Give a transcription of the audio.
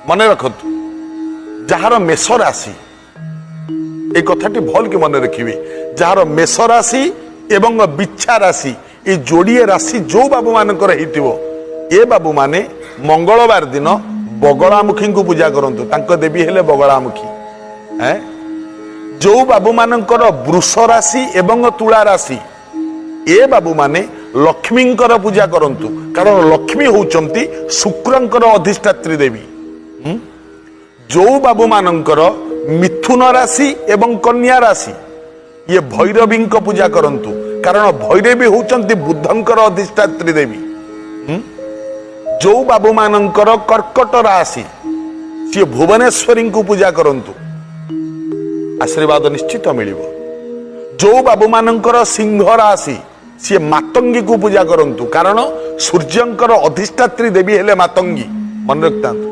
ମନେ ରଖନ୍ତୁ, ଯାହାର ମେଷ ରାଶି, ଏଇ କଥାଟି ଭଲ କି ମନେ ରଖିବେ, ଯାହାର ମେଷ ରାଶି ଏବଂ ବିଛା ରାଶି, ଏ ଯୋଡ଼ିଏ ରାଶି ଯୋଉ ବାବୁମାନଙ୍କର ହେଇଥିବ, ଏ ବାବୁମାନେ ମଙ୍ଗଳବାର ଦିନ ବଗଳାମୁଖୀଙ୍କୁ ପୂଜା କରନ୍ତୁ। ତାଙ୍କ ଦେବୀ ହେଲେ ବଗଳାମୁଖୀ। ଏଁ ଯୋଉ ବାବୁମାନଙ୍କର ବୃଷ ରାଶି ଏବଂ ତୁଳା ରାଶି, ଏ ବାବୁମାନେ ଲକ୍ଷ୍ମୀଙ୍କର ପୂଜା କରନ୍ତୁ, କାରଣ ଲକ୍ଷ୍ମୀ ହଉଛନ୍ତି ଶୁକ୍ରଙ୍କର ଅଧିଷ୍ଠାତ୍ରୀ ଦେବୀ। ଯୋଉ ବାବୁମାନଙ୍କର ମିଥୁନ ରାଶି ଏବଂ କନ୍ୟା ରାଶି, ଇଏ ଭୈରବୀଙ୍କ ପୂଜା କରନ୍ତୁ, କାରଣ ଭୈରବୀ ହଉଛନ୍ତି ବୁଧଙ୍କର ଅଧିଷ୍ଠାତ୍ରୀ ଦେବୀ। ଯୋଉ ବାବୁମାନଙ୍କର କର୍କଟ ରାଶି, ସିଏ ଭୁବନେଶ୍ୱରୀଙ୍କୁ ପୂଜା କରନ୍ତୁ, ଆଶୀର୍ବାଦ ନିଶ୍ଚିତ ମିଳିବ। ଯୋଉ ବାବୁମାନଙ୍କର ସିଂହ ରାଶି, ସିଏ ମାତଙ୍ଗୀକୁ ପୂଜା କରନ୍ତୁ, କାରଣ ସୂର୍ଯ୍ୟଙ୍କର ଅଧିଷ୍ଠାତ୍ରୀ ଦେବୀ ହେଲେ ମାତଙ୍ଗୀ। ମନେ ରଖିଥାନ୍ତୁ।